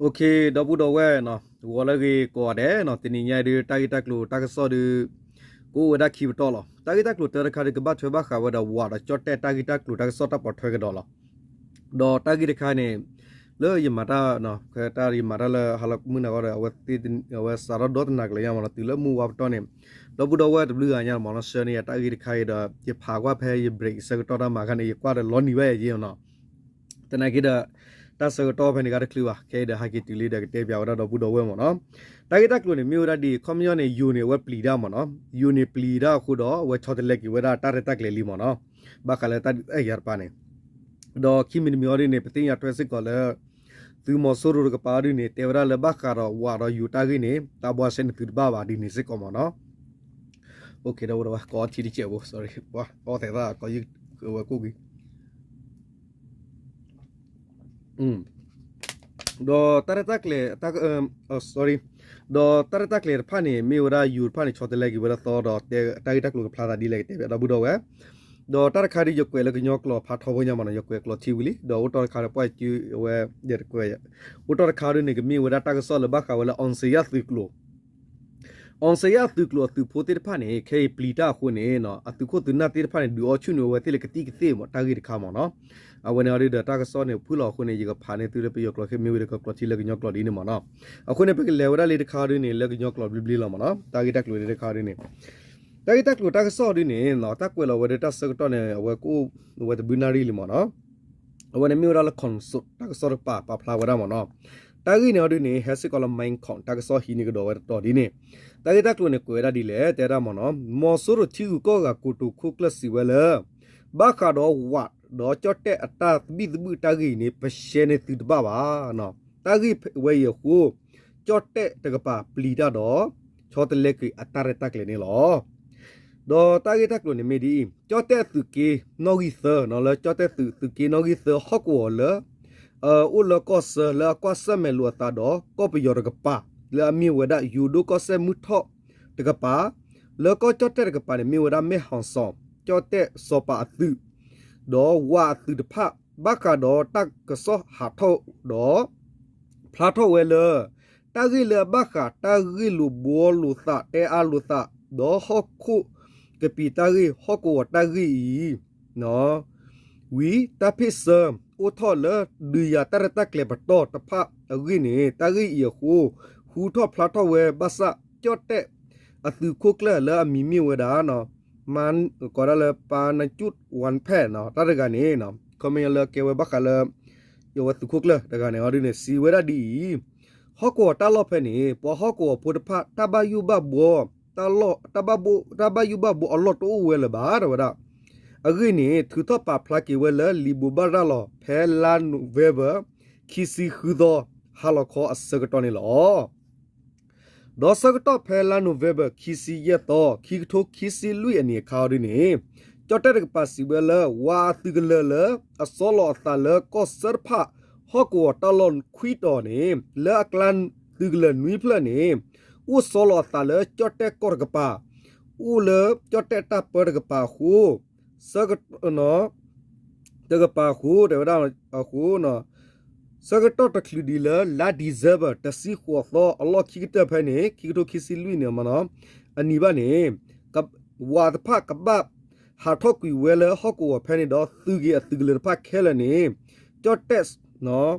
ဒီပုၢ်ဒီဝဲၢ်နီၤ, ဂီၤလၢအဂ့ၤကိးဂၤဒဲးနီၤ, တနံၤညါအံၤဒုး တၢ်ဂ့ၢ်တၢ်ကျိၤတၢ်ကစီၣ်ဒုး ကအိၣ်ဝဲဒၣ်ခံပတီၢ်လီၤ. တၢ်ဂ့ၢ်တၢ်ကျိၤတၢတခါဒုး ကဘၣ်ထွဲဘၣ်ဃးဝဲဒီးဝးဒီးကၠီၣ်တဲၣ်တၢ်ဂ့ၢ်တၢ်ကျိၤတၢ်ကစီၣ်တၢ်ပိာ်ထွဲကဒီးလီၤ. ဒီးတၢ်ဂ့ၢ်တခါန့ၣ် လၢယမၤတၢ် တၢ်ယမၤတၢ်လၢဟါလီၤမုၢ်နၤဂီၢ်ဒီး အဝဲသ့ၣ် အဝဲစးထီၣ်ဒီတနၤကလၢၤညါမးနီၤ, တုၤလၢမုၢ်ဝါပတီၢ်န့ၣ် ဒီပုၢ်ဒီဝဲၢ်တဘျုးဂၤညါမးနီၤ, ဆှၢန့ၢ်ယၤတၢ်ဂ့ၢ်တခါအံၤဒီး ယဖးကွၢ်ဖဲယ break ဆၢကတီၢ်တၢ်မၤခါန့ၣ် ယကွၢ်ဒီးလီၤနံၤဘၣ်ယဲနီၤ. သနာ်က့ဒီး တၢ်ဆၢကတီၢ်ဖဲန့ၣ်ကတချုးဘၣ်, ခဲအံၤဒီးဟဲက့ၤတုၤလံဒီးကတဲပၠးဝဲဒၣ်ဒီပုၢ်ဒီဝဲၢ်မးနီၤ. တၢ်ဂ့ၢ်တၢ်ကျိၤန့ၣ် မ့ၢ်ဝဲဒၣ်ဒ်အံၤ, ခီပညီန့ၣ် ယိၤန့ၣ် အဝဲပျံၤတၢ်မးနီၤ, ယိၤန့ၣ်ပျံၤတၢ်အဃိဒီး အဝဲဆီတလဲက့ၤဝဲဒၣ်တၢ်ရဲၣ်တၢ်ကျဲၤလံမးနီၤ, ဘၣ်ဃးလၢတၢ်ဒုးအဲၣ်ယၤတပၤန့ၣ် ဒီးခံမံၤတမံၤအီၤဒ်န့ၣ် ပသ့ၣ်ညါထွဲစ့ၢ်ကီးလၢ သုးမီၤစိရိၤတကပၤအီၤဒ်န့ၣ် တဲဝဲဒၣ်လၢဘၣ်ဃးဒီးဝးဒီးယိၤတၢ်ဂ့ၢ်န့ၣ် တၢ်ဘှါရှဲန့ၣ်သုတဘၣ်ဘၣ်ဒ်န့ၣ်စ့ၢ်ကီးမးနီၤ. ဒီးဝဲဒၣ်ကိးထံတစဲးဖိ, sorry, အီသဲးသၣ်ကိးယုၢ်ဝဲကိၣ်က့ၤ ဒီးတၢ်ရဲၣ်တၢ်ကျဲၤ sorry, ဒီးတၢ်ရဲၣ်တၢ်ကျဲၤတဖၣ်န့ၣ် မ့ၢ်ဝဲဒၣ်ယိၤတဖၣ်န့ၣ် ဆီတလဲက့ၤဝဲဒၣ်သီဒီး တၢ်ဂ့ၢ်တၢ်ကျိၤကဖျါသးဒ်လဲၣ်ကတဲဘၣ်ဒီပုၢ်ဒီဝဲၢ်, ဒီးတၢ်တခါဒ် ယကွဲးလၢကညီကျိာ်ဖးထီဖိညါမးနီၤ, ယကွဲးကျိာ်ထံဝံၤလံ, ဒီးအိၣ်တီၢ်တခါဒီးပှၤကဝဲ အိၣ်တီၢ်တခါဒ်န့ၣ် ကမ့ၢ်ဝဲဒၣ်တၢ်ကစီၣ်လၢဘၣ်ဃးဝဲလၢ အောင်ဇေယျသုးကျိၤ အောင်ဇေယျသုးကျိၤအသုးဖိသ့ၣ်တဖၣ်န့ၣ် ခဲအံၤပျံၤတၢ်အဃိန့ၣ် အသုးခိၣ်သုးနၢ်သ့ၣ်တဖၣ်န့ၣ် ဒုးအီၣ်ဆူၣ်န့ၢ်ဝဲသ့ၣ်လၢကသံၣ်ကသ့ၣ်မး တၢ်ဂ့ၢ်တခါမးနီၤ. အဝဲန့ၣ်အီၤဒ်ဒီးတၢ်ကစီၣ်န့ၣ် ဖုၣ်လီၤအဃိန့ၣ် ယကဖးန့ၢ်သုလၢပယီၤကျိာ် မ့ၢ်ဝဲဒၣ်ကကျိာ်ထံလၢကညီကျိာ်ဒ်န့ၣ်မးနီၤ. အဃိန့ၣ် ပကလဲၤဝဲဒၣ်လံတခါဒ်န့ၣ် လၢကညီကျိာ်ဘျ့ဘျ့လီၤမးနီၤ, တၢ်ဂ့ၢ်တၢ်ကျိၤဒ်တခါဒ်န့ၣ် တၢ်ဂ့ၢ်တၢ်ကျိၤတၢ်ကစီၣ်ဒ်န့ၣ် တၢ်ကွဲးလီၤဝဲဒၣ်တၢ်ဆၢကတီၢ်န့ၣ် အဝဲကအိၣ်ဝဲတဘျုးနၣ်ရံၣ်လံမးနီၤ. အဝဲန့ၣ်မ့ၢ်ဝဲဒၣ်လၢ Consort တၢ်ကစီၣ်တကပၤ ပာ်ဖျါဝဲဒၣ်မးနီၤ. တၢ်ဂ့ၢ်န့ၣ်အီၤဒ်န့ၣ် ဟဲစ့ၢ်ကီးလၢ Mein Kampf တၢ်ကစီၣ်ဟံးန့ၢ်ကဒီးဝဲတတီၤဒ်န့ၣ်, တၢ်ဂ့ၢ်တၢ်ကျိၤန့ၣ် ကွဲးဝဲဒၣ်ဒ်လဲၣ် တဲဝဲဒၣ်မးနီၤ, မီၤစိရိၤထံဂုၤကီၢ်ဂၤကိတိာ်ခိၣ်ကျၢၢ်စံးဝဲလၢ ဘၣ်ဃးဒီးဝးဒီးကၠီၣ်တဲၣ်အတၢ်သဘံၣ်သဘုၣ်တၢ်ဂ့ၢ်အံၤန့ၣ် ပရှဲန့ၢ်သုတဘၣ်ဘၣ်. တၢ်ဂ့ၢ်ဝဲအံၤအဃိ ကၠီၣ်တဲၣ်တကပၤပျံၤတၢ်ဒီး ဆီတလဲက့ၤအတၢ်ရဲၣ်တၢ်ကျဲၤန့ၣ်လီၤ. ဒီးတၢ်ဂ့ၢ်တၢ်ကျိၤန့ၣ်မ့ၢ်ဒ်အံၤ, ကၠီၣ်တဲၣ်သုးက့နီၣ်ဂံၢ်သၢနီၤ, လၢကၠီၣ်တဲၣ်သုး သုးက့နီၣ်ဂံၢ်သၢဟီၣ်ကဝီၤလၢ အိၣ်လၢကီၢ်ဆၢလၢအကွၢ်ဆၢၣ်မဲာ်လိာ်အသးဒီးကီၢ်ပယီၤတကပၤ လၢအမ့ၢ်ဝဲဒၣ်ယိၤဒိၣ်ကီၢ်စဲၣ်မုၢ်ထီၣ်တကပၤ, လၢကီၢ်ကၠီၣ်တဲၣ်တကပၤန့ၣ် မ့ၢ်ဝဲဒၣ်မဲၢ်ဟီၣ်စီၣ် ကၠီၣ်တဲၣ်စီၤပၤအသုး ဒီးဝးအသုးတဖၣ် ဘၣ်ဃးဒီးတၢ်ကစီၣ်ဟးထီၣ်ဒီး ဖျါထီၣ်ဝဲလၢ တၢ်ဂ့ၢ်လၢအဘၣ်ဃးတၢ်ဂ့ၢ်လိာ်ဘှီလိာ်သး တဲအါလိာ်သး ဒီးဟီၣ်ခိၣ်ကပံာ်တၢ်ဂ့ၢ် ဟီၣ်ကဝီၤတၢ်ဂ့ၢ်အံၤ ဝံၤ တၢ်ဖ့ၣ်ဆၢအိၣ်ထီၣ်လၢဒုးယၤတၢ်ရဲၣ်တၢ်ကျဲၤပတီၢ်တဖၣ်အဂ့ၢ်န့ၣ် တၢ်ဂ့ၢ်အံၤအဃိ ဟူထီၣ်ဖျါထီၣ်ဝဲဘၣ်ဆၣ် ကၠီၣ်တဲၣ်အသုးခိၣ်ကျၢၢ်လၢအမံၤမ့ၢ်ဝဲဒၣ် ကိးဒၣ်လၢ ပၤနကုၣ်ဝၣ်ဖဲၣ် တၢ်တဂၤန့ၣ် ခီပညီလၢကဲဝဲဘၣ်ဃးလၢ ယဝဲသုးခိၣ်ကျၢၢ်တဂၤန့ၣ်အီၤဒ်န့ၣ် စံးဝဲဒၣ်ဒ်အံၤ, ဟီၣ်ကဝီၤတၢ်လီၢ်ဖဲန့ၣ် ပှၤဟီၣ်ကဝီၤဖိတဖၣ် တၢ်ဘၣ်ယိၣ်ဘၣ်ဘှီ တၢ်ဘၣ်ယိၣ်ဘၣ်ဘှီအလီၢ်တအိၣ်ဝဲလၢၤဘၣ် တဲဝဲဒၣ်. အဂ့ၢ်န့ၣ် ထုးထီၣ်ပာ်ဖျါက့ၤဝဲလၢလံာ်ဘိးဘၣ်ရၤလီၤ ဖဲလါ November ခံဆံဃုသီ ဟါလီၤခီအဆၢကတီၢ်န့ၣ်လီၤ. ဒီးဆၢကတီၢ်ဖဲလါ November ခံဆံယဲၢ်သီ ခံကထိခံဆံလွံၢ်အနံၤအခါအီၤဒ်န့ၣ်, ကၠီၣ်တဲၣ်တကပၤစံးဝဲလၢ ဝးအသုးကလၢၤလၢ အဆီလီၤအသးလၢကီၢ်ဆၢတဖၣ် ဟီၣ်ကဝီၤတၢ်လီၢ်ခွံတီၤန့ၣ် လၢအကျါသုးကလၢၤနွံဖျၢၣ်န့ၣ် အိၣ်ဆီလီၤအသးလၢကၠီၣ်တဲၣ်ကီၢ်တကပၤ အိၣ်လၢကၠီၣ်တဲၣ်တၢ်ပၢတကပၤအဃိ ဆၢကတီၢ် တကပၤအဃိ တဲဝဲဒၣ်အဃိ ဆၢကတီၢ်တချုးဒံးလၢ လါ December တဆံဃိးသီ အလီၢ်ခံကတၢၢ်ဖဲန့ၣ် ခံကထိခံဆံလွံၢ်န့ၣ်မနီၤ အနံၤဘၣ်န့ၣ် ဝးတဖၣ်ကဘၣ်ဟးထီၣ်ကွံာ်ဝဲလၢဟီၣ်ကဝီၤဖဲန့ၣ်ဒီး သုးက့ၤအသုးကလၢၤတဖၣ်ခဲလၢာ်န့ၣ် ကၠီၣ်တဲၣ်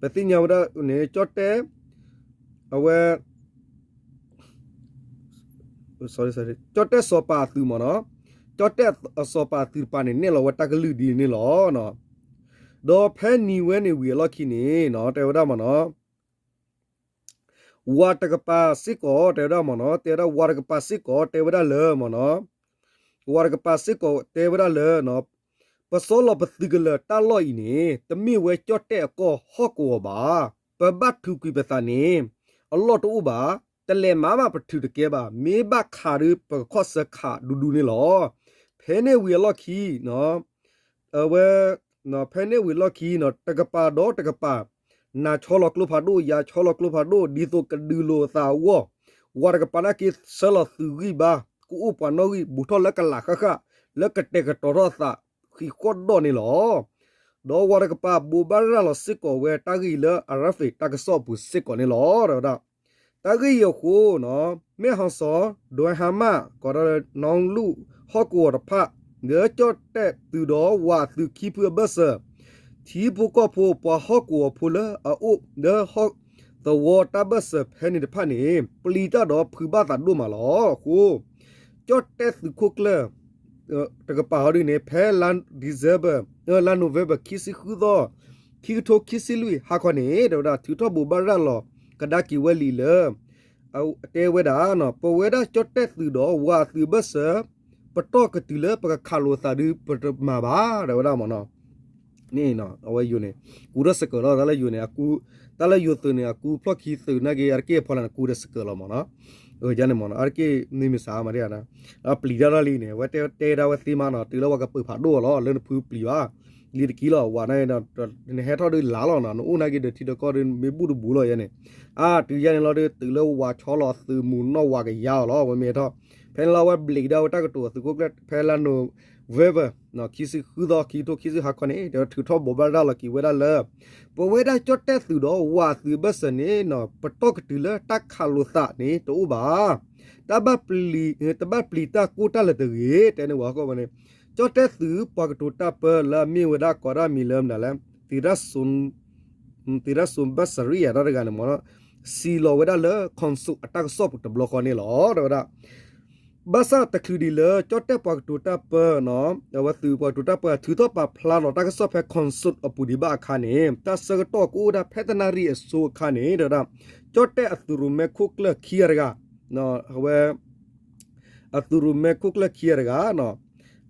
ပသ့ၣ်ညါဝဲဒၣ်န့ၣ် ကၠီၣ်တဲၣ် အဝဲ ကၠီၣ်တဲၣ်စီၤပၤအသုးမနီၤ, ကၠီၣ်တဲၣ်အစီၤပၤအသုးတပၤန့ၣ် နဲၣ်လီၤဝဲတၢ်ကလုၢ်ဒ်န့ၣ်လီၤ. ဒီးဖဲနံၤဝဲန့ၣ်ဝံၤအလီၢ်ခံန့ၣ် တဲဝဲဒၣ်မနီၤ ဝးတကပၤစ့ၢ်ကီး တဲဝဲဒၣ်မနီၤ, တဲဝဲဒၣ်ဝးတကပၤစ့ၢ်ကီး တဲဝဲဒၣ်လၢမနီၤ, ဝးတကပၤစ့ၢ်ကီး တဲဝဲဒၣ်လၢ ပဆီလီၤပသုးကလၢၤတၢ်လီၢ်အံၤန့ၣ် တမ့ၢ်ဝဲကၠီၣ်တဲၣ်အကီၢ်ဟီၣ်ကဝီၤဘၣ်. ပဘၣ်ထုးကွံာ်ပသးန့ၣ် အလီၢ်တအိၣ်ဘၣ်. တလဲၤမၤဘၣ်ပထုးတကဲဘၣ်. မ့ၢ်ဘၣ်ခးဒီးပကခီၣ်ဆၢခးဒူဒူန့ၣ်လီၤ. ဖဲန့ၣ်ဝံၤအလီၢ်ခံ အဝဲ ဖဲန့ၣ်ဝံၤလီၢ်ခံနီၤ တကပၤဒီးတကပၤ နၤဆီလီၤကျိဖးဒိၣ် ယၤဆီလီၤကျိဖးဒိၣ် ဒ်သိးကဒုးလိာ်အသးအဂီၢ် ဝးတကပၤနာ်က့ ဆှၢလီၤသုးဂံၢ်ဘါ ကအိၣ်ပှၤနီၣ်ဂံၢ် ဘူးထီၣ်လၢကလးဃၣ်ဃၣ် လၢကတဲာ်ကတီၤထီၣ်အသး ဃံးဃီၣ်ဒီၣ်န့ၣ်လီၤ. ဒီးဝၤတကပၤဘိးဘၣ်ရၤလီၤစ့ၢ်ကီးဝဲတၢ်ဂ့ၢ်အံၤလၢ RFA တၢ်ကစီၣ်အပူၤစ့ၢ်ကီးန့ၣ်လီၤ တဲဝဲဒၣ်. တၢ်ဂ့ၢ်အံၤအဃိနီၤ မဲၢ်ဟီၣ်စီၤ ဒွဲဟါမၢ် ကိးဒီးနီလူၢ်ဟီၣ်ကဝီၤတဖၣ် လၢကၠီၣ်တဲၣ်သုးဒီးဝၤအသုးခံဖုအဘၢၣ်စၢၤ ထံဖိကီၢ်ဖိပှၤဟီၣ်ကဝီၤဖိလၢအအိၣ်လၢ သဝီတၢ်ဘၢၣ်စၢၤဖဲန့ၣ်တဖၣ်န့ၣ် ပျံၤတၢ်ဒီးဖုးဘၣ်သးဒိၣ်မးလီၤ. အဃိ ကၠီၣ်တဲၣ်သုးခိၣ်ကျၢၢ် တကပၤဟီဒုန့ၣ် ဖဲလါ December လါ November ခံဆံဃုသီ ခံကထိခံဆံလွံၢ်ဟါခီန့ၣ် တဲဝဲဒၣ် ထုးထီၣ်ဘိးဘၣ်ရၤလီၤကဒါက့ၤဝဲလံလၢ တဲဝဲဒၣ် ပဝဲဒၣ်ကၠီၣ်တဲၣ်သုးဒီးဝၤအသုးအဘၢၣ်စၢၤ ပတီၢ်ကတုၤလၢပကခးလိာ်သးဒုး ပတမၤဘၣ် တဲဝဲဒၣ်မ့ၢ်နီၤ. န့ၣ် အဝဲယိၤန့ၣ် ကူထီၣ်စကၢၤလီၤ တၢ်လၢယိၤန့ၣ် အကူ တၢ်လၢယိၤသုးန့ၣ် အကူဖျီၣ်ခံသုးနာ်က့ အါတက့ၢ်အဖီလာ်န့ၣ် ကူဒီးစကၢၤလီၤမ့ၢ်နီၤ. ယန့ၣ်မ့ၢ်နီၤ အါတက့ၢ်မ့ၢ်မ့ၢ်စးမးဒ်န့ၣ် ပျံၤတၢ်လီၢ်လံန့ၣ် အဝဲတဲတဲဒၣ်ဝဲသ့မးနီၤ တုၤလၢဝၤကပၢၤဖးဒိၣ်လီၤ လၢနဖုပျံၤဘၣ် လံတကံလီၤ ဝၤန့ၣ် နဟဲထီၣ်ဒုးလါလီၤနီၤ နအိၣ်နာ်က့ဒီးထံဒီးကီၢ်ဒုး မ့ၢ်ဘူၣ်တဘူးလီၤယဲန့ၣ်. အါ တုၤယဲန့ၣ်လီၤဒုး တုၤလၢဝၤဆီလီၤသုးမုၢ်နီၢ်ဝၤကယါအီၤလီၤ ဝဲမ့ၢ်ဟဲထီၣ် ဖဲန့ၣ်လီၤဝဲဘျံးကဒါဝဲတၢ်ကတိၤအသုးခိၣ်ကျၢၢ် ဖဲလါ November ခံဆံဃုသီ ခံကထိခံဆံဟါခီန့ၣ် တဲဝဲထုးထီၣ်ဘိးဘၣ်ရၤလီၤက့ၤဝဲဒၣ်လၢ ပဝဲဒၣ်ကၠီၣ်တဲၣ်သုးဒီးဝၤအသုးအဘၢၣ်စၢၤန့ၣ် ပတီၢ်ကတုၤလၢတၢ်ခးလိာ်သးန့ၣ်တအိၣ်ဘၣ်. တၢ်ဘၣ်ပျံၤ တဘၣ်ပျံၤတၢ်ကိၢ်တၢ်လၢာ်တဂ့ၤ တဲန့ၣ်ဝဲဟီၣ်ခိၣ်ဝဲန့ၣ် ကၠီၣ်တဲၣ်သုးပှၤကတိၤတၢ်ပၢလၢအမ့ၢ်ဝဲဒၣ်ကိးဒၣ်မံၤလၢမနုၤလဲၣ် သီရၣ်စိၤ သီရၣ်စိၤဘၣ်စရံယၤတၢ်တဂၤန့ၣ်မ့ၢ်နီၤ စံးလီၤဝဲဒၣ်လၢ council အတၢ်ကစီၣ်ပူၤတဘျီဃီန့ၣ်လီၤ တဲဝဲဒၣ် ဘၣ်ဆၣ်တချုးဒံးလၢ ကၠီၣ်တဲၣ်ပှၤကတိၤတၢ်ပၢနီၤ အဝဲသုးပှၤကတိၤတၢ်ပၢ ထုးထီၣ်ပာ်ဖျါလီၤတၢ်ကစီၣ်ဖဲ council အပူၤဒံးဘၣ်အခါန့ၣ် တၢ်ဆၢကတီၢ်ကအိၣ်ဝဲဒၣ်ဖဲတနၣ်ရံၣ်အစိၤအခါန့ၣ် တဲဝဲဒၣ် ကၠီၣ်တဲၣ်အသုးရိၣ်မဲခိၣ်ကျၢၢ်ခံဂၤတဂၤ အဝဲ အသုးရိၣ်မဲခိၣ်ကျၢၢ်ခံဂၤတဂၤ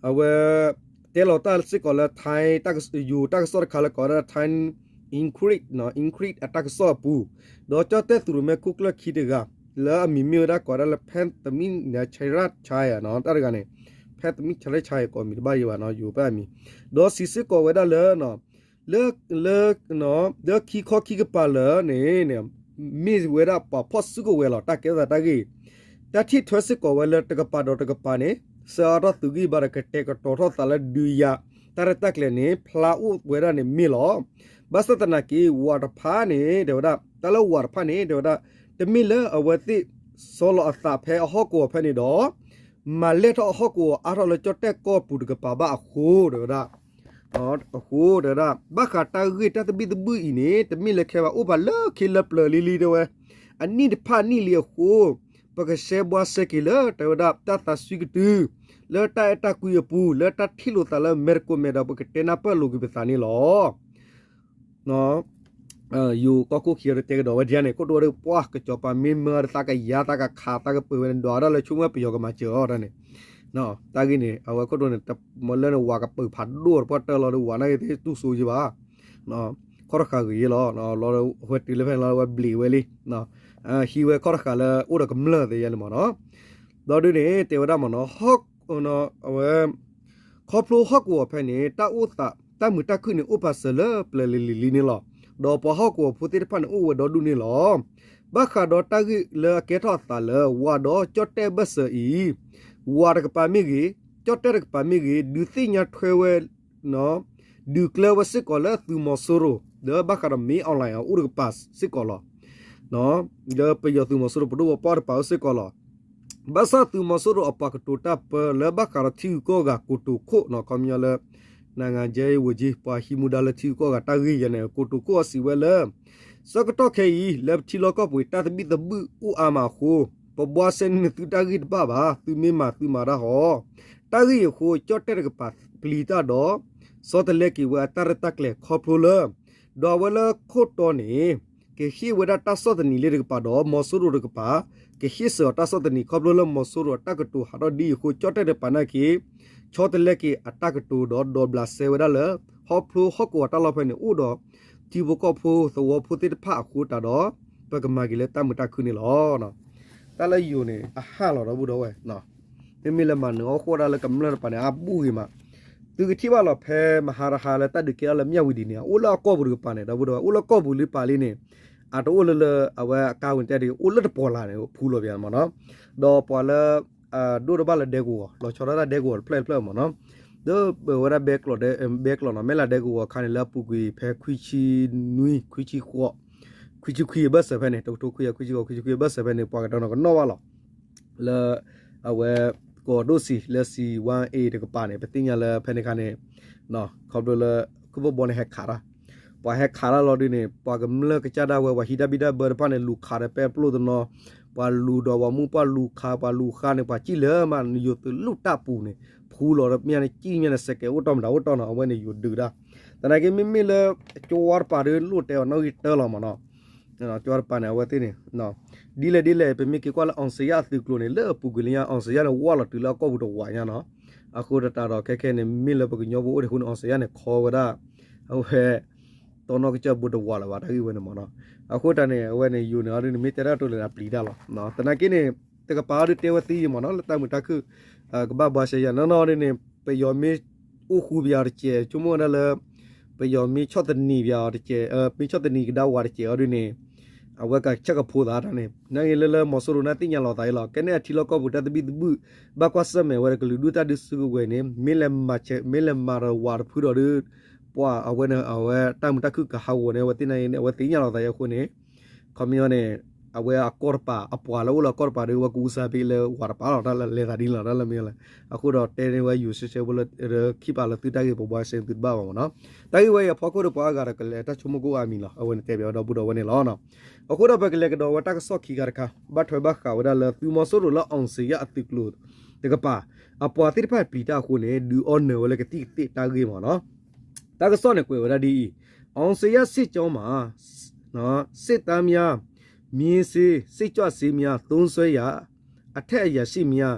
အဝဲ တဲလီၤတၢ်စ့ၢ်ကီးလၢ Thai ယိၤတၢ်ကစီၣ်တခါလၢကိးဝဲဒၣ် Thai Economic Economic အတၢ်ကစီၣ်အပူၤ ဒီးကၠီၣ်တဲၣ်သုးရိၣ်မဲခိၣ်ကျၢၢ်ခံတဂၤ လၢအမံၤမ့ၢ်ဝဲဒၣ်ကိးဝဲဒၣ်လၢ Pathumthea Chairaksha တၢ်တဂၤန့ၣ် Pathumthea Chairaksha ကိးမံၤတဘၣ်ယံၤဘၣ်နီၤ ယိၤဖဲအမံၤ ဒီးစံးစ့ၢ်ကီးဝဲဒၣ်လၢ လၢ လၢ လၢခံခီခံကပၤလၢာ်န့ၣ် မ့ၢ်ဝဲဒၣ်ပှၤဖီၣ်စုကဝဲၤလီၤ တၢ်ကဲထီၣ်သးတၢ်ဂ့ၢ် တၢ်ထံၣ်ထွဲစ့ၢ်ကီးဝဲလၢတကပၤဒီးတကပၤန့ၣ် ဆှၢအါထီၣ်သုးဂံၢ်ဘါဒီးကတဲာ်ကတီၤထီၣ်သးလၢဒုးယၤ တၢ်ရဲၣ်တၢ်ကျဲၤန့ၣ် ဖျါအိၣ်ဝဲဒၣ်န့ၣ်မ့ၢ်လီၤ. ဘၣ်ဆၣ်သနာ်က့ ဝၤတဖၣ်န့ၣ် တဲဝဲဒၣ် တၢ်လၢဝၤတဖၣ်န့ၣ် တဲဝဲဒၣ် တမ့ၢ်လၢအဝဲသ့ၣ်ဆီလီၤအသးဖဲအဟီၣ်ကဝီၤဖဲန့ၣ်ဒီး မၤလဲၢ်ထီၣ်အဟီၣ်ကဝီၤအါထီၣ်လၢကၠီၣ်တဲၣ်ကီၢ်ပူၤတကပၤဘၣ်အဃိ တဲဝဲဒၣ် အဃိ တဲဝဲဒၣ် ဘၣ်ဃးတၢ်ဂ့ၢ်တၢ်သဘံၣ်သဘုၣ်အံၤန့ၣ် တမ့ၢ်လၢခဲဘၣ် အိၣ်ပာ်လၢခံလၢပျၢၤလံလံတဲဝဲ အနံၣ်တဖၣ်နံၣ်လံအဃိ ပကရှဲဘှါရှဲက့ၤလၢ တဲဝဲဒၣ် တၢ်သးစွံကတုၤ လၢတၢ်အဲၣ်တၢ်ကွံအပူၤ လၢတၢ်ထံၣ်လိာ်သးလၢမဲာ်တကိးမဲာ်ဒီး ပကတဲနၢ်ပၢၢ်လိာ်ကွံာ်ပသးန့ၣ်လီၤ. ယိၤကီၢ်ခိၣ်ခံဂၤဒီးတဲကဒီးဝဲဒ်န့ၣ် ခိၣ်တိဝဲဒၣ်ပှၢ်ကစီၤပၤမ့ၢ်မၢဒီးသးကယၤသးကခးသးကပၢၤဝဲန့ၣ် ဒွးဝဲဒၣ်လၢဆိကမိၣ်ပယီၤကမၤစၢၤအီၤတၢ်န့ၣ် တၢ်ဂ့ၢ်န့ၣ် အဝဲခိၣ်တိန့ၣ် မ့ၢ်လၢန့ၣ်ဝၤကပၢၤဖးဒိၣ်တပှၢ်တၢၢ်လီၤဒီး ဝၤနာ်က့သ့ၣ်တူၢ်စိယံၤဘၣ် ခီၣ်တဃာ်ဂ့ၤယဲလီၤ လီၤဝဲတုၤလၢဖဲန့ၣ်လီၤဝဲဘျံးဝဲလံ ဟံးဝဲခီၣ်တဃာ်လၢအိၣ်ဒီးကမျၢၢ်သ့ၣ်ယဲန့ၣ်မ့ၢ်နီၤ ဒီးဒုန့ၣ် တဲဝဲဒၣ်မ့ၢ်နီၤ အဝဲ ခီဖျိဟီၣ်ကဝီၤဖဲန့ၣ် တၢ်အိၣ်သး တၢ်မုာ်တၢ်ခုၣ်န့ၣ် အိၣ်ပာ်စၢၤလၢပျၢၤလံၤလံၤလံန့ၣ်လီၤ. ဒီးပှၤဟီၣ်ကဝီၤဖိသ့ၣ်တဖၣ်န့ၣ် အိၣ်ဝဲဒီဒူၣ်န့ၣ်လီၤ. ဘၣ်ဃးဒီးတၢ်ဂ့ၢ်လၢအကဲထီၣ်အသးလၢ ဝၤဒီးကၠီၣ်တဲၣ်ဘၢၣ်စၢၤအံၤ ဝၤတကပၤမ့ၢ်ဂ့ၤ, ကၠီၣ်တဲၣ်တကပၤမ့ၢ်ဂ့ၤ, ဒုးသ့ၣ်ညါထွဲဝဲ ဒုးကျၢၤဝဲစ့ၢ်ကီးလၢသုးမီၤစိရိၤ လၢဘၣ်ဃးဒီးမ့ၢ် online အအိၣ်တကပၤစ့ၢ်ကီးလီၤ. လၢပယီၤသုးမီၤစိရိၤပဒိၣ်ပပှၢ်တကပၤအိၣ်စ့ၢ်ကီးလီၤ. ဘၣ်ဆၣ်သုးမီၤစိရိၤအပှၤကတိၤတၢ်ပၢလၢဘၣ်ဃးဒီးထံဂုၤကီၢ်ဂၤကိတိာ်ခိၣ် ခီပညီလၢ နဂါကဲဝူၤကၠံ ပှၤဟံးမူဒါလၢထံဂုၤကီၢ်ဂၤတၢ်ဂ့ၢ်ယဲန့ၣ် ကိတိာ်ခိၣ်အီၤစံးဝဲလၢ ဆၢကတီၢ်ခဲအံၤ လၢပထံလီၢ်ကီၢ်ပူၤ တၢ်သဘံၣ်သဘုၣ်အိၣ်အါမးအဃိ ပဘှါစဲန့ၢ်သုတၢ်ဂ့ၢ်တဘၣ်ဘၣ်, သုမ့ၢ်မၤသုမၤတၢ်ဃီ တၢ်ဂ့ၢ်အံၤအဃိ ကၠီၣ်တဲၣ်တကပၤပျံၤတၢ်ဒီး ဆီတလဲက့ၤဝဲအတၢ်ရဲၣ်တၢ်ကျဲၤခီဖျိလၢ ဒွးဝဲလၢခိၣ်တီန့ၣ် ကဟ့ၣ်ဝဲဒၣ်တၢ်ဆီၣ်သနံးလၢတကပၤဒီး မီၤစိရိၤတကပၤ ကဟ့ၣ်စၢၤအီၤတၢ်ဆီၣ်သနံးခီဖျိလၢမီၤစိရိၤအတၢ်ကတိၤဟးထီၣ်ဒ်အံၤအဃိ ကၠီၣ်တဲၣ်တကပၤနာ်က့ ဆီတလဲက့ၤအတၢ်ကတိၤဒီးဒိးဘျးစဲဝဲဒၣ်လၢ ဟီဖျိဟီၣ်ကဝီၤတၢ်လီၢ်ဖဲန့ၣ် အိၣ်ဒီးထံဖိကီၢ်ဖိသဝီဖိသ့ၣ်တဖၣ်အဃိတးဒီး ပကမၤက့ၤလၢတၢ်မုာ်တၢ်ခုၣ်န့ၣ်လီၤ. တၢ်လၢယိၤန့ၣ် အဟးလီၤဒီပုၢ်ဒီဝဲၢ် မ့မ့ၢ်လၢမၤနၢၤအီၣ်ဃီဒၣ်လၢကမျၢၢ်တကပၤန့ၣ် အဘူၣ်ဂ့ၤမး, သုကထံၣ်ဘၣ်လီၤဖဲမဟါတဟါလၢတၢ်ဒုးကဲထီၣ်လၢမၠၣ်ဝံၤဒ်န့ၣ် အအိၣ်လၢအကီၢ်ပူၤတကပၤန့ၣ် ဒီပုၢ်ဒီဝဲၢ် အိၣ်လၢကီၢ်ပူၤလံပာ်လံန့ၣ် အတအိၣ်လၢလၢအဝဲအကါဝံၤတဲဒ် အိၣ်လၢတပီၤလၢ်န့ၣ် ဖူလီၤပၠးမ့ၢ်နီၤ, ဒီးပှၤလၢ ဒိၣ်တဘၣ်လၢဒဲကဝီၤ လီၤဆီဒၣ်တၢ်ဒဲကဝီၤတဖျၢၣ်တဖျၢၣ်မ့ၢ်နီၤ, ဒီးပဝဲဒၣ်ဘဲကျိးဒဲ ဘဲကျိးနီၤ မဲၢ်လးဒဲကဝီၤခါန့ၣ် လၢအပူၤကွံာ်ဖဲခွံဆံနွံ ခွံဆံဃိး ခွံဆံခွံအဘၢၣ်စၢၤဖဲန့ၣ် တကထိခွံကယၤခွံဆံဃိး ခွံဆံခွံအဘၢၣ်စၢၤဖဲန့ၣ် ပှၤကတီၤနီၤကနီၣ်ဘၣ်လီၤ. လၢ အဝဲ ကီၢ်ဒိၣ်စံာ်လၢ စံာ်ဝါအ့ၣ် တကပၤန့ၣ် ပသ့ၣ်ညါလၢဖဲန့ၣ်ခါန့ၣ် ခီဖျိလၢ ခုၣ်ဖၢၣ်ဘီန့ၣ်ဟဲခးတၢ် ပှၤဟဲခးတၢ်လီၤဒုန့ၣ် ပှၤကမျၢၢ်ကစၢ်ဒၣ်ဝဲ ပှၤဟံးတၢ်ဘံၣ်တၢ်ဘၢတဖၣ်န့ၣ် လူၤခးဒီးပဲပျိၢ်တနီၤ ပှၤလူၤဒီးပှၤမူပှၢ်လူၤခး ပှၤလူၤဃါန့ၣ် ပှၤစံၣ်လၢမး နယိၤသုးလူၣ်တၢ်ပူၤန့ၣ် ဖူလီၤဒီးမ့ၢ်န့ၣ် စံၣ်မ့ၢ်န့ၣ် စဲးကဲအိၣ်တီၢ်မတၤအိၣ်တီၢ်နီၤ အဝဲန့ၣ်ယိၤဒုးတၢ် သနာ်က့မ့မ့ၢ်လၢ ကၠိဝါတပၤဒီးလိၣ်တဲအီၤနီၣ်ဂံၢ်တၢလီၤမးနီၤ ကၠိဝါတပၤန့ၣ် အဝဲသ့ၣ်န့ၣ် ဒ်လဲၣ်ဒ်လဲၣ် ပမ့ၢ်က့ၤကွၢ်လၢ အောင်ဇေယျ အသုးကျိၤန့ၣ် လၢအပူၤကွံာ်လၢညါ အောင်ဇေယျ န့ၣ် ဝးလီၤတုၤလၢအကီၢ်ပူၤတဝးညါနီၤ အဃိသတးဒီးခဲခဲန့ၣ် မ့ၢ်လၢပကညီဖိအိၣ်ဒံးအဃိန့ၣ် အောင်ဇေယျ န့ၣ် ခီဝဲဒၣ် အဝဲ တီနီၣ်ကစၢၢ်ဘိတဝးလၢၤဘၣ် တၢ်ဂ့ၢ်ဝဲန့ၣ်မးနီၤ အဃိတၢ်န့ၣ် အဝဲန့ၣ် ယိၤန့ၣ်အီၤဒုန့ၣ် မ့ၢ်တဲတၢ်တိၤလၢအပျံၤတၢ်လီၤ သနာ်က့န့ၣ် တကပၤအီၤဒုတဲဝဲသ့ယံၤမးနီၤ လၢတၢ်မုာ်တၢ်ခုၣ် ကဘၣ်ဘှါရှဲယၤနီၢ်နီၢ်ဒ်န့ၣ် ပယီၤမ့ၢ်အိၣ်ဃူပယၤတကဲး ဆိကမိၣ်ဝဲဒၣ်လၢ ပယီၤမ့ၢ်ဆီၣ်သနံးပယၤတကဲး မ့ၢ်ဆီၣ်သနံးကဒါဝးတကဲးအီၤဒ်န့ၣ် အဝဲကဆၢကဖိသးတၢ်န့ၣ် နာ်က့လၢလၢမီၤစိရိၤန့ၣ်သ့ၣ်ညါလီၤသးအံၤလီၤ ကဲန့ၣ်အထံလီၢ်ကီၢ်ပူၤတၢ်သဘံၣ်သဘုၣ် ဘၣ်ကွၢ်ဆၢၣ်မဲာ်ဝဲဒီးကလုာ်ဒူၣ်တၢ်ဒုးစုကဝဲၤန့ၣ် မ့ၢ်လဲၤမၤ မ့ၢ်လဲၤမၤဒီးဝးတဖုဒီးဒုး ပှၤအဝဲန့ၣ် အဝဲတၢ်မုာ်တၢ်ခုၣ်ကဟးဂီၤန့ၣ် အဝဲသ့ၣ်ညါအံၤန့ၣ် အဝဲသ့ၣ်ညါလီၤသးအံၤအဃိန့ၣ် ခီပညီန့ၣ် အဝဲအကီၢ်တပၤ အပှၤလၢအိၣ်လၢအကီၢ်တပၤဒီး အဝဲကအူစၢ်ဘ့ၣ်လၢဝးတပၤလီၤ တၢ်လၢလဲၤသးဒ်န့ၣ်လီၤ တၢ်လၢမ့ၢ်လၢ အဃိဒီးတဲန့ၢ်ဝဲယိၤရှဲရှဲဖိလၢ ခံပာ်လၢသုတၢ်ဂ့ၢ်ပဘှါရှဲသုတဘၣ်ဘၣ်မးနီၤ တၢ်ဂ့ၢ်ဝဲအံၤအဖီခိၣ်ဒီးပှၤအါဂၤဒီးကလဲၤတၢ်ဆိကမိၣ်ကအိၣ်အါမံၤလီၤ အဝဲန့ၣ်တဲဘၣ်ဝဲဒီပုၢ်ဒီဝဲၢ်န့ၣ်လီၤ အဃိဒီးပကလဲၤကဒီးဝဲတၢ်ကစီၣ်ခံခါတခါ ဘၣ်ထွဲဘၣ်ဃးဝဲဒၣ်လၢသုးမီၤစိရိၤလၢ အောင်ဇေယျ အသုးကျိၤတကပၤ အပှၤသ့ၣ်တဖၣ်ပျံၤတၢ်အဃိန့ၣ် ဒုးအီနၢၤဝဲလၢကသံၣ်ကသ့ၣ်တၢ်ဂ့ၢ်မးနီၤ တၢ်ကစီၣ်န့ၣ်ကွဲးဝဲဒၣ်ဒ်အံၤ, အောင်ဇေယျ စစ်ကြောင်းမှာ စစ်သားများ မြင်းဆေး စိတ်ကြွဆေးများ သုံးစွဲရာ အထက်အရာရှိများ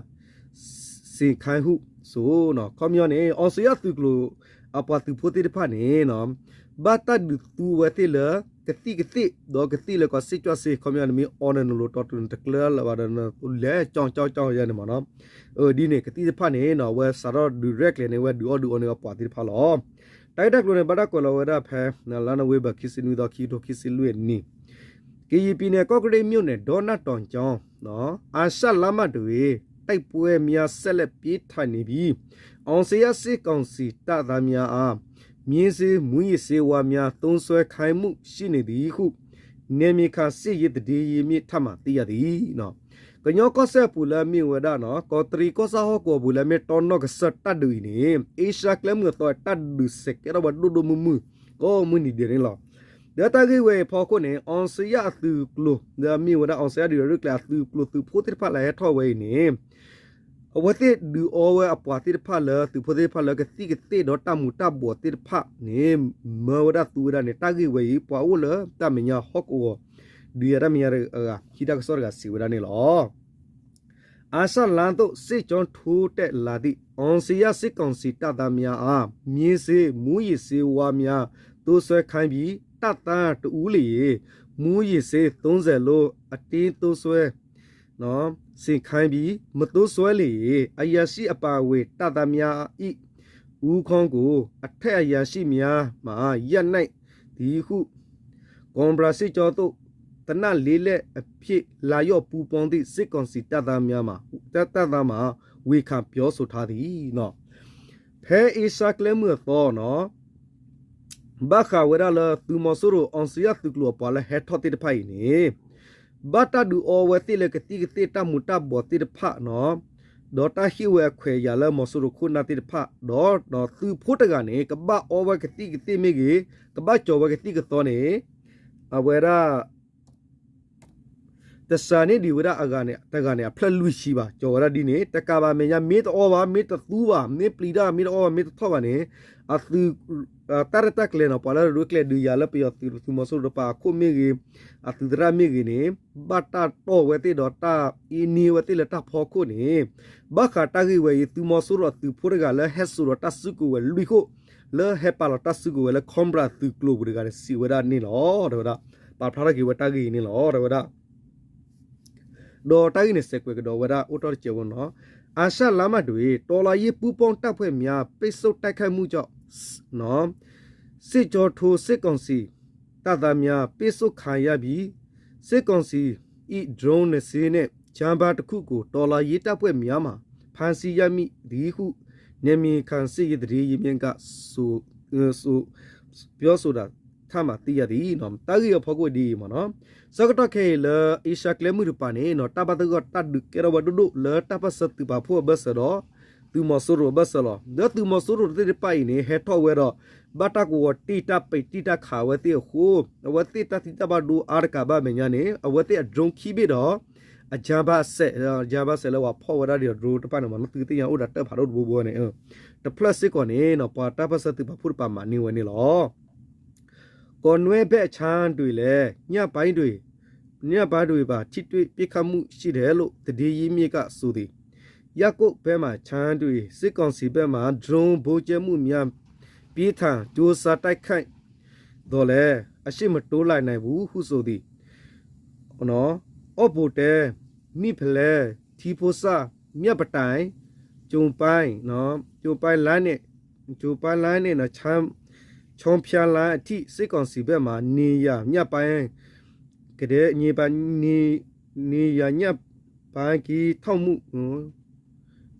စင်ခိုင်းဟုဆို ခီပညီန့ၣ် အောင်ဇေယျ သုးကျိၤ အပှၤသုးဖိသ့ၣ်တဖၣ်န့ၣ် ဘၣ်တၢ်ဒုးသူဝဲသ့ၣ်လၢ ကသံၣ်ကသ့ၣ် ဒီးကသံၣ်လၢကီး စိတ်ကြွဆေး ခီပညီန့ၣ် မ့ၢ်အီနၢၤနလိၤတီတုၤန့ၣ် တကျၢလၢၤဘၣ်ဒီး လဲၤကၠီကၠီကၠီယဲန့ၣ်မးနီၤ ဒ်န့ၣ် ကသံၣ်တဖၣ်န့ၣ် အဝဲစးထီၣ်ဒုးရဲၣ်ကျဲၤန့ၢ်ဝဲ ဒုးအီၣ်ဒုးအီန့ၢ်အပှၤသ့ၣ်တဖၣ်လီၤ. တၢ်ဂ့ၢ်တၢ်ကျိၤန့ၣ် ဘၣ်တၢ်ကွဲးလီၤဝဲဒၣ်ဖဲ လါနိၣ်ဝ့ဘၢၣ် ခံဆံနွံသီ ခံကထိခံဆံလွံၢ်နံၣ် ကရင်ပြည်နယ် ကော့ကရိတ်မြို့နယ် ဒေါနတောင်ကျောင်း အာရှလမ်းမတွေ တိုက်ပွဲများ ဆက်လက်ပြင်းထန်နေပြီး အောင်ဇေယျ စစ်ကောင်စီတပ်သားများအား မြင်းဆေး မူးယစ်ဆေးဝါးများ သုံးစွဲခိုင်းမှု ရှိနေသည်ဟု နယ်မြေခံ စစ်ရေးသတင်းရင်းမြစ်ထံမှ သိရသည်. ကညီကီၢ်စဲၣ်အပူၤလၢအမ့ၢ်ဝဲဒၣ်နီၤ ကီးတရံးကီၢ်ဆၣ်ဟီၣ်ကဝီၤပူၤလၢအမ့ၢ်တီနီၣ်ကစၢၢ်တၢ်ဒုးအံၤန့ၣ် အ့ရှါကျဲမုၢ်အသီ တၢ်ဒုးစဲးကဲထီၣ်ဝဲဒိၣ်ဒိၣ်မုၢ်မုၢ် ကိးမုၢ်နံၤဒဲးန့ၣ်လီၤ. ဒီးတၢ်ဂ့ၢ်ဝဲအံၤအဖီခိၣ်န့ၣ် အောင်ဇေယျ အသုးကျိၤ လၢအမ့ၢ်ဝဲဒၣ် အောင်ဇေယျ ဒုးရဲၣ်ကျဲၤအသုးကျိၤသုးဖိသ့ၣ်တဖၣ်လၢအဟဲထီၣ်ဝဲအံၤန့ၣ် အဝဲသ့ၣ်ဒုးအီဝဲအပှၤသ့ၣ်တဖၣ်လၢ သုးဖိသ့ၣ်တဖၣ်လၢကသံၣ်ကသ့ၣ်ဒီးတၢ်မူၤတၢ်ဘှီးသ့ၣ်တဖၣ်န့ၣ် မၢဝဲဒၣ်သူဝဲဒၣ်န့ၣ် တၢ်ဂ့ၢ်ဝဲအံၤ ပှၤအိၣ်လၢတၢ်မဲာ်ညါဟီၣ်ကဝီၤ ဒုးယၤတၢ်မဲာ်ညါတဂၤ ဟံးတၢ်ကစီၣ်တဂၤစံးဝဲဒၣ်န့ၣ်လီၤ. အာရှလမ်းသို့ စစ်ကြောင်းထိုးတက်လာသည့် အောင်ဇေယျ စစ်ကောင်စီတပ်သားများအား မြင်းဆေး မူးယစ်ဆေးဝါးများ သိုးစွဲခိုင်းပြီး တပ်သားတစ်ဦးလျှင် မူးယစ်ဆေး သုံးဆယ်လုံး အတင်းသိုးစွဲ စင်ခိုင်းပြီး မသိုးစွဲလျှင် အရာရှိအပါအဝင် တပ်သားများ၏ ဦးခေါင်းကို အထက်အရာရှိများမှ ရိုက်နှက်သည်ဟု ကိုးဘရာစစ်ကြောင်းသို့ သေနတ်လေးလက်အဖြစ် လာရောက်ပူးပေါင်းသည့် စစ်ကောင်စီတပ်သားများမှ တပ်သားမှ ဝန်ခံပြောဆိုထားသည်. ဖဲအ့ရှါကျဲမုၢ်အသီနီၤ ဘၣ်ဃးဝဲဒၣ်လၢ သုးမီၤစိရိၤ အောင်ဇေယျ သုးကျိၤအပှၤလၢဟဲထီၣ်သ့ၣ်တဖၣ်အံၤန့ၣ် ဘၣ်တၢ်ဒုးအီဝဲသ့ၣ်လၢကသံၣ်ကသ့ၣ်တၢ်မူၤတၢ်ဘှီးသ့ၣ်တဖၣ်နီၤ ဒီးတၢ်ဟ့ၣ်ဝဲအခွဲးအယာ်လၢမီၤစိရိၤခိၣ်နၢ်သ့ၣ်တဖၣ် ဒီး ဒီးသုးဖိတဂၤန့ၣ် ကဘၣ်အီဝဲကသံၣ်ကသ့ၣ်မ့ၢ်ဂ့ၤ ကဘၣ်ကၠီၤဝဲကသံၣ်ကသီန့ၣ် အဝဲဒၣ် တစှၤန့ၢ်ဒံးဝဲဒၣ်အဂၤန့ၣ် တဂၤန့ၣ် အဖျၢၣ်လွံၢ်ဆံဘၣ် ကၠီၤဝဲဒၣ်ဒ်န့ၣ် တကးဘၣ်မဲာ်ညါ မ့ၢ်တအီဘၣ် မ့ၢ်တသူဘၣ် မ့ၢ်ပျံၤတၢ် မ့ၢ်တအီဘၣ် မ့ၢ်တထီၣ်ဘၣ်န့ၣ် အသုး တၢ်ရဲၣ်တၢ်ကျဲၤနီၤ ပှၤလၢဒုးရဲၣ်ကျဲၤဒုးယၤလၢပယီၤသုး သုးမီၤစိရိၤတပၤအခိၣ်မ့ၢ်ဂ့ၤ အသုးသရၣ်မ့ၢ်ဂ့ၤန့ၣ် ဘၣ်တၢ်တီၢ်ဝဲသ့ၣ်ဒီးတၢ်အ့န့ဝဲသ့ၣ်လၢတၢ်ဖီခိၣ်န့ၣ် ဘၣ်ဃးတၢ်ဂ့ၢ်ဝဲအံၤ သုးမီၤစိရိၤအသုးဖိတဂၤလၢဟဲစိာ်ဒီးတၢ်စုကဝဲၤလွံၢ်ခိၣ် လၢဟဲပာ်လီၤတၢ်စုကဝဲၤလၢ Cobra သုးကျိၤပူၤတဂၤန့ၣ် စံးဝဲဒၣ်န့ၣ်လီၤ. တဲဝဲဒၣ် ပာ်ဖျါထီၣ်က့ၤဝဲတၢ်ဂ့ၢ်အံၤန့ၣ်လီၤ. တဲဝဲဒၣ် ဒီးတၢ်ဂ့ၢ်န့ၣ် စဲးကွဲးကဒီးဝဲဒၣ် အိၣ်တ့ၢ်တစဲးဖိနီၤ အာရှလမ်းမတွေ တော်လှန်ရေးပူးပေါင်းတပ်ဖွဲ့များ ပိတ်ဆို့တိုက်ခိုက်မှုကြောင့် စစ်ကြောင်းထိုး စစ်ကောင်စီတပ်သားများ ပိတ်ဆို့ခံရပြီး စစ်ကောင်စီ၏ ဒရုန်းနှစ်စင်းနှင့် ဂျမ်းပါတစ်ခုကို တော်လှန်ရေးတပ်ဖွဲ့များမှ ဖမ်းဆီးရမိသည်ဟု နယ်မြေခံစစ်ရေးသတင်း ရင်းမြစ်က ပြောဆိုတာ ထပ်မံသိရသည် တၢ်ဂ့ၢ်အဖီခိၣ်ဒ်အံၤမ့ၢ်နီၤ, ဆၢကတီၢ်ခဲအံၤလၢ အ့ရှါကျဲမုၢ်တပၤန့ၣ်နီၤ တၢ်ဘၣ်သဂၢၢ်တၢ်ဒုးကဲထီၣ်ဝဲဒိၣ်ဒိၣ်လၢတၢ်ပၢၢ်ဆၢသုးပာ်ဖှိၣ်အဘၢၣ်စၢၤဒီး သုးမီၤစိရိၤအဘၢၣ်စၢၤလီၤ. လၢသုးမီၤစိရိၤသ့ၣ်တဖၣ်အံၤန့ၣ် ဟဲထီၣ်ဝဲဒီး ဘၣ်တၢ်ကဝီၤတ့ၢ်တၢ်ပဲာ်တံၢ်တၢ်ခးအဝဲသ့ၣ်အဃိ အဝဲသ့ၣ်တၢ်သံတၢ်ဘၣ်ဒိအါတကးဘၣ်မဲာ်ညါန့ၣ် အဝဲသ့ၣ်အ drone ခံဘ့ၣ်ဒီး အ jammer စဲး jammer စဲးလၢပှၤဖီၣ်ဝဲဒၣ်ဒီး drone တဖၣ်န့ၣ်မ့ၢ်နီၤ သုကသ့ၣ်ညါအိၣ်ဒီးတၢ်ဖးဒိၣ်တဘိဘိန့ၣ် တဖျၢၣ်စ့ၢ်ကီးန့ၣ်နီၤ ပှၤတၢ်ပၢၢ်ဆၢသုးပာ်ဖှိၣ်တပၤမၤန့ၢ်ဝဲန့ၣ်လီၤ. ကော့နွဲ့ဘက်အခြမ်းတွေလည်း ညပိုင်းတွေ ညပိုင်းတွေပါ ထိတွေ့ပစ်ခတ်မှုရှိတယ်လို့ သတင်းရင်းမြစ်ကဆိုသည်. ရပ်ကွက်ဘက်မှ အခြမ်းတွေ စစ်ကောင်စီဘက်မှ drone ဗုံးကြဲမှုများ ပြင်းထန် ကြိုးစားတိုက်ခိုက် သော်လည်း အရှိန်မတိုးလိုက်နိုင်ဘူးဟုဆိုသည်. အိၣ်ဘိးတဲ, မံၣ်ဖလဲ, ထံဖိစၢ်, မျၢ်ပတိုင်, ကျိုပိုင်း, ကျိုပိုင်းလမ်းနဲ့ ကျိုပိုင်းလမ်းနဲ့ ချောင်းဖျားလမ်းအထိ စစ်ကောင်စီဘက်မှ နေရာညပိုင်း ကဒဲ နေရာညပိုင်းကင်းထောက်မှု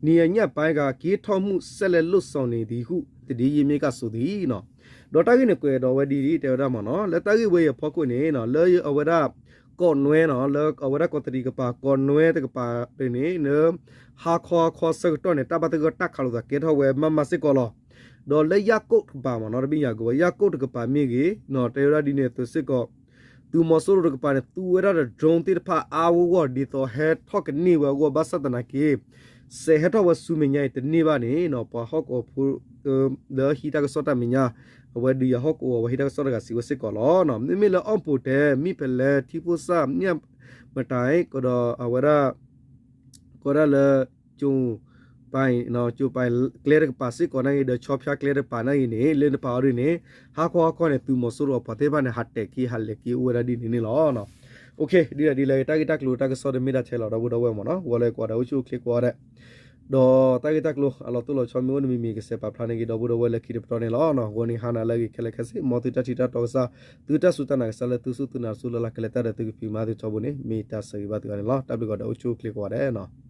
နေရာညပိုင်းကင်းထောက်မှု ဆက်လက်လုပ်ဆောင်နေသည်ဟု သတင်းရင်းမြစ်ကဆိုသည်နီၤ. ဒီးတၢ်ဂ့ၢ်န့ၣ် ကွဲးဒီးဝဲဒ်အံၤ တဲဝဲဒၣ်မ့ၢ်နီၤ လၢတၢ်ဂ့ၢ်ဝဲအံၤအဖီခိၣ်န့ၣ်နီၤ လၢအဝဲဒၣ် ကီးနွဲနီၤ လၢအဝဲဒၣ်ကီးတရံးကပၤ ကီးနွဲတကပၤန့ၣ် လၢ ဟါခီဟါခီဆၢကတီၢ်န့ၣ် တၢ်ဘၣ်သဂၢၢ်တၢ်ခးလိာ်သး ကဲထီၣ်ဝဲမးမးစ့ၢ်ကီးလီၤ. ဒီးလၢယၣ်ကိၣ်တကပၤမ့ၢ်နီၤ တဘ့ၣ်ညါကဝဲ ယၣ်ကိၣ်တကပၤမ့ၢ်ဂ့ၤနီၤ တဲဝဲဒၣ်ဒ်န့ၣ်အသိးစ့ၢ်ကီး သုးမီၤစိရိၤတကပၤန့ၣ် သူဝဲဒၣ်ဒီး drone သ့ၣ်တဖၣ်အါအါဂီၢ်ဂီၢ် ဒ်သိးဟဲထီၣ်ကန့ၢ်ဝဲအဂီၢ် ဘၣ်ဆၣ်သနာ်က့ စဲးဟဲထီၣ်ဝဲဆူမဲာ်ညါအံၤတန့ၢ်ဘၣ်န့ၣ်နီၤ ပှၤဟီၣ်ကဝီၤဖိ လၢဟံးတၢ်ကစီၣ်တၢ်မဲာ်ညါ အဝဲဒုးယၤဟီၣ်ကဝီၤ အဝဲဟံးတၢ်ကစီၣ်တဂၤစံးဝဲစ့ၢ်ကီးလီၤ. မ့မ့ၢ်လၢအိၣ်ဘိးတဲ မံၣ်ဖလဲ ထံဖိစၢ် မျၢ်ပတိုင် ကဒီးအဝဲဒၣ် ကီးဒၣ်လၢ ကၠိၤပၤ ကၠိၤပၤကျဲတကပၤစ့ၢ်ကီးနာ်က့ၤ ဒီးဆီဖျါကျဲတကပၤနာ်က့ၤန့ၣ် လၢနပာ်အီၤဒ်န့ၣ် ဟါခီဟါခီန့ၣ် သုးမီၤစိရိၤအပှၤသ့ၣ်တဖၣ်န့ၣ် ဟးတဲာ်က့ၤဟးလဲၤက့ၤအိၣ်ဝဲဒၣ်ဒ်န့ၣ်န့ၣ်လီၤ. တၢ်ဂ့ၢ်တၢ်ကျိၤ တၢ်ကစီၣ်တမ့ၢ်တၢ်ထဲလီၤ ဒီပုၢ်ဒီဝဲၢ်မ့ၢ်နီၤ ဂီၤလၢကွၢ်ဒီးအိၣ်ဆူၣ်အိၣ်ချ့ကွၢ်ဒဲး ဒီးတၢ်ဂ့ၢ်တၢ်ကျိၤ အလီၤတိၢ်လီၤဆီမ့ၢ်အိၣ်န့ၣ် မ့မ့ၢ်ကစဲးပာ်ဖျါန့ၢ်က့ၤ ဒီပုၢ်ဒီဝဲၢ်လၢခံတပတီၢ်န့ၣ်လီၤ. ဂီၤန့ၣ်ဟါနၤလၢအဂ့ၤခဲလၢာ်ခဲဆ့ မ်သုတၢ်ထံၣ်တၢ်တီကစၢ် သုတၢ်စူၢ်တၢ်နာ်ကစၢ်လၢသုစူၢ်သုနာ်တစူၢ်လၢ်လၢ် ကလဲၤတၢ်ဒီးသုကဖံးမၤသုထီဘိန့ၣ် မ့ၢ်တၢ်ဆၢဂ့ၤဘၣ်သုဂၤန့ၣ်လီၤ. တၢ်ဘျုးကီးဒီးအိၣ်ဆူၣ်အိၣ်ချ့ကွၢ်ဒဲးနီၤ.